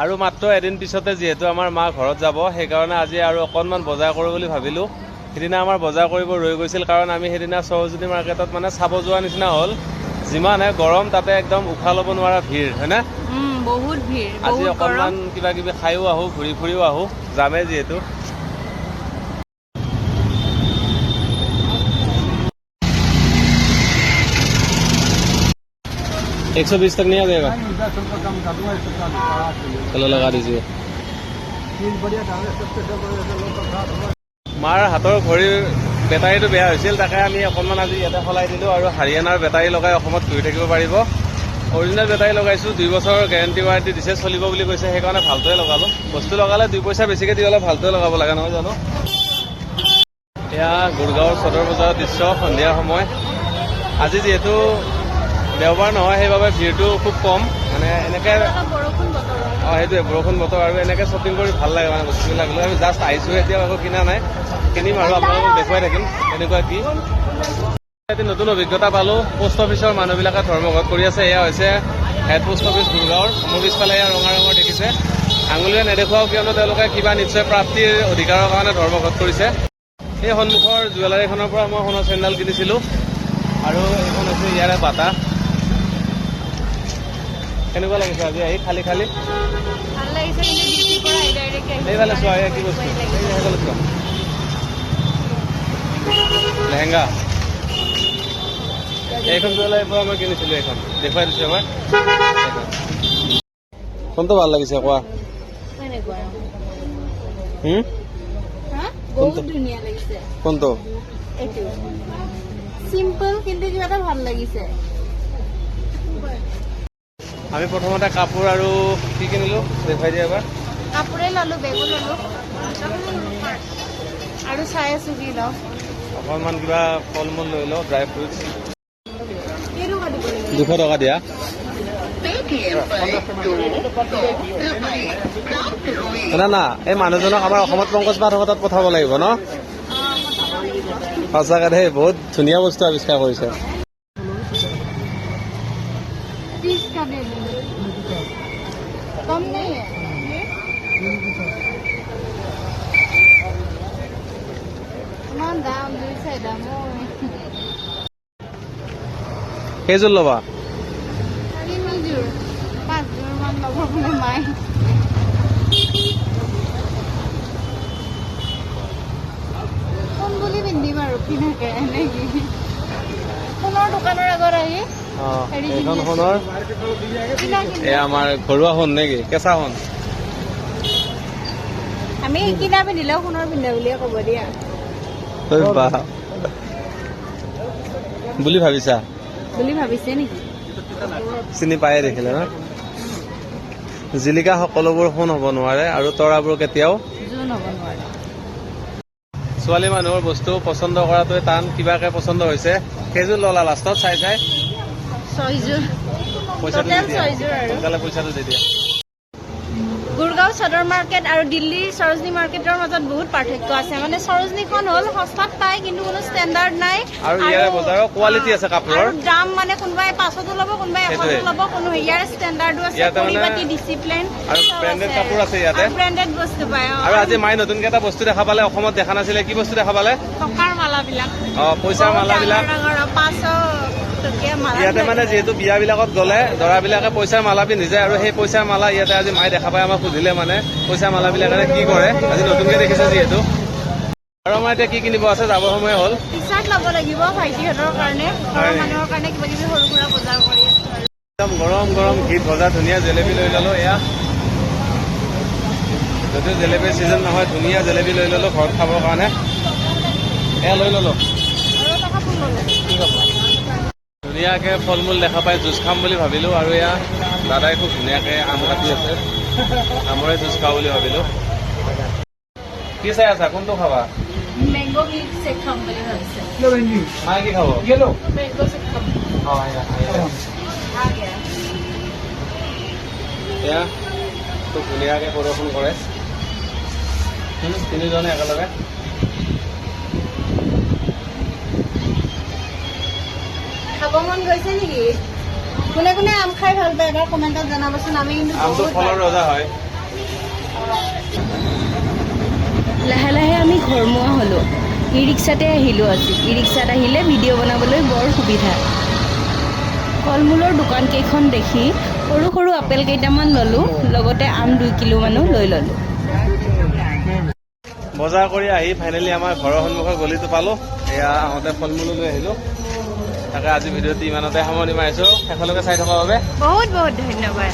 আৰু মাত্ৰ এদিন পিছতে যিহেতু আমাৰ মা ঘৰত যাব, সেইকাৰণে আজি আৰু অকণমান বজাৰ কৰোঁ বুলি ভাবিলোঁ। সিদিনা আমাৰ বজাৰ কৰিব ৰৈ গৈছিল, কাৰণ আমি সেইদিনা সৰোজিনী মাৰ্কেটত মানে চাব যোৱা নিচিনা হ'ল। যিমানহে গৰম, তাতে একদম উশাহ ল'ব নোৱাৰা ভিৰ, হয়নে? বহুত ভিৰ। আজি অকণমান কিবা কিবি খায়ো আহোঁ, ঘূৰি ফুৰিও আহোঁ, যামেই যিহেতু। 120 तक नहीं आ जाएगा? चलो लगा दीजिए। মাৰ হাতৰ ঘড়ীৰ বেটাৰীটো বেয়া হৈছিল, তাকে আমি অকণমান আজি ইয়াতে সলাই দিলোঁ আৰু হাৰিয়ানাৰ বেটাৰী লগাই অসমত ঘূৰি থাকিব পাৰিব। অৰিজিনেল বেটাৰী লগাইছোঁ, 2 বছৰৰ গেৰেণ্টি ৱাৰেণ্টি দিছে, চলিব বুলি কৈছে, সেইকাৰণে ভালটোৱে লগালোঁ। বস্তু লগালে 2 পইচা বেছিকৈ দি অলপ ভালটোৱে লগাব লাগে, নহয় জানো? এয়া গুৰগাঁৱৰ সদৰ বজাৰৰ দৃশ্য, সন্ধিয়া সময়। আজি যিহেতু দেওবাৰ নহয়, সেইবাবে ভিৰটো খুব কম। মানে এনেকে অঁ, সেইটোৱে বৰষুণ বতৰ আৰু এনেকে শ্বপিং কৰি ভাল লাগে। মানে বস্তুবিলাক লৈ আমি জাষ্ট আহিছোঁ, এতিয়া একো কিনা নাই, কিনিম আৰু আপোনালোকক দেখুৱাই থাকিম কেনেকুৱা কি। এটি নতুন অভিজ্ঞতা পালোঁ, পোষ্ট অফিচৰ মানুহবিলাকে ধৰ্মঘট কৰি আছে। এয়া হৈছে হেড পোষ্ট অফিচ গুৰগাঁৱৰ। মোৰ পিছফালে এয়া ৰঙা ৰঙৰ দেখিছে, আঙুলিৰে নেদেখুৱাও কিয়নো তেওঁলোকে কিবা নিশ্চয় প্ৰাপ্তিৰ অধিকাৰৰ কাৰণে ধৰ্মঘট কৰিছে। এই সন্মুখৰ জুৱেলাৰীখনৰ পৰা মই সোণৰ চেণ্ডেল কিনিছিলোঁ আৰু এইখন হৈছে ইয়াৰে বাটা। কেনেকুৱা লাগিছে আজি আহি? খালী খালী এইফালে চোৱা, এয়া কি বস্তু, সেইফালে চোৱা, লেহেংগা। এইখন জুৱেলাৰীৰ পৰা মই কিনিছিলোঁ, এইখন দেখুৱাই দিছোঁ এবাৰ। কোনটো ভাল লাগিছে কোৱা? কোনটো? চিম্পল কিন্তু কিবা এটা ভাল লাগিছে। আমি প্ৰথমতে কাপোৰ আৰু কি কিনিলোঁ দেখুৱাই দিয়া এবাৰ। কাপোৰে ল'লোঁ, বেগো ল'লোঁ আৰু চাই আছোঁ কি লওঁ। অকণমান কিবা ফল মূল লৈ লওঁ, ড্ৰাই ফ্ৰুটছ। 200 টকা দিয়া। না না, এই মানুহজনক আমাৰ অসমত পংকজ পাঠকৰ তাত পঠাব লাগিব ন? সঁচাকৈ দেই, বহুত ধুনীয়া বস্তু আৱিষ্কাৰ কৰিছে। কম नहीं है। ইমান দাম, দুইচাই দাম। কেইযোৰ ল'বা? 3যোৰ, 5যোৰ মান ল'ব বোলে মায়ে। কোন বুলি পিন্ধিম আৰু কিনাকে নেকি? সোণৰ দোকানৰ আগত আহি এইখন সোণৰ, এয়া আমাৰ ঘৰুৱা সোণ নেকি? কেঁচা সোণ। আমি কিনা পিন্ধিলেও সোণৰ পিন্ধা বুলিয়ে ক'ব দিয়া বুলি ভাবিছা? বুলি ভাবিছে নেকি? চিনি পায়ে দেখিলে ন? জিলিকা সকলোবোৰ সোণ হ'ব নোৱাৰে আৰু তৰাবোৰ কেতিয়াও জোন হ'ব নোৱাৰে। ছোৱালী মানুহৰ বস্তু পচন্দ কৰাটোৱে টান, কিবাকে পচন্দ হৈছে। কেইযোৰ ল'লা লাষ্টত চাই চাই? 6যোৰ। পইচাটো দি দিয়া, সোনকালে পইচাটো দি দিয়া। গুৰগাঁও সদৰ মাৰ্কেট আৰু দিল্লীৰ সৰোজিনী মাৰ্কেটৰ মাজত বহুত পাৰ্থক্য আছে। মানে সৰোজিনীখন হ'ল সস্তাত পায়, কিন্তু কোনো ষ্টেণ্ডাৰ্ড নাই আৰু ইয়াৰে বজাৰৰ কোৱালিটি আছে কাপোৰৰ। দাম মানে কোনোবাই 500তো ল'ব, কোনোবাই 100তো ল'ব, কোনো ইয়াৰ ষ্টেণ্ডাৰ্ডো আছে, পৰিপাটি ডিচিপ্লিন আৰু ব্ৰেণ্ডেড কাপোৰ আছে ইয়াতে, ব্ৰেণ্ডেড বস্তু পায়। আৰু আজি মায়ে নতুনকে এটা বস্তু দেখা পালে, অসমত দেখা নাছিলে। কি বস্তু দেখা পালে? টকাৰ মালাবিলাক। অ, পইচাৰ মালাবিলাক। 500 টকীয়া মালা। ইয়াতে মানে যিহেতু বিয়াবিলাকত গ'লে দৰাবিলাকে পইচাৰ মালা পিন্ধি যায় আৰু সেই পইচাৰ মালা ইয়াতে আজি মায়ে দেখা পাই আমাক সুধিলে মানে পইচাৰ মালাবিলাকেৰে কি কৰে, আজি নতুনকে দেখিছে যিহেতু। আৰু আমাৰ এতিয়া কি কিনিব আছে, যাবৰ সময় হ'ল। টি চাৰ্ট ল'ব লাগিব ভাইটিহঁতৰ কাৰণে, ঘৰৰ মানুহৰ কাৰণে কিবা কিবি সৰু সুৰা বজাৰ কৰি আছো। একদম গৰম গৰম ঘিত ভজা ধুনীয়া জেলেপি লৈ ল'লো। এয়া যদিও জেলেপিৰ ছিজন নহয়, ধুনীয়া জেলেপি লৈ ল'লো ঘৰত খাবৰ কাৰণে। এয়া লৈ ল'লো। ধুনীয়াকৈ ফল মূল দেখা পাই জুচ খাম বুলি ভাবিলোঁ আৰু এয়া দাদাই খুব ধুনীয়াকৈ আম কাটি আছে, আমৰে জুচ খাওঁ বুলি ভাবিলোঁ। কি চাই আছা, কোনটো খাবা? মেংগ' মিল্ক শ্বেক খাম বুলি ভাবিছে। মায়ে কি খাব? মেংগ' শ্বেক খাম। এয়া খুব ধুনীয়াকৈ প্ৰদৰ্শন কৰে তিনিজনে একেলগে। খাব মন গৈছে নেকি? কোনে কোনে আম খাই ভাল পায় এবাৰ কমেণ্টত জনাবচোন। আমি কিন্তু আমটো ফলৰ ৰজা হয়। লাহে লাহে আমি ঘৰমুৱা হ'লোঁ। ই ৰিক্সাতে আহিলোঁ আজি। ই ৰিক্সাত আহিলে ভিডিঅ' বনাবলৈ বৰ সুবিধা। ফল মূলৰ দোকানকেইখন দেখি সৰু সৰু আপেল কেইটামান ল'লোঁ, লগতে আম 2 কিলোমানো লৈ ল'লোঁ। বজাৰ কৰি আহি ফাইনেলি আমাৰ ঘৰৰ সন্মুখৰ গলিটো পালোঁ। এয়া আহোঁতে ফল মূলো লৈ আহিলোঁ। তাকে আজি ভিডিঅ'টো ইমানতে সামৰণি মাৰিছোঁ। শেষলৈকে চাই থকাৰ বাবে বহুত বহুত ধন্যবাদ।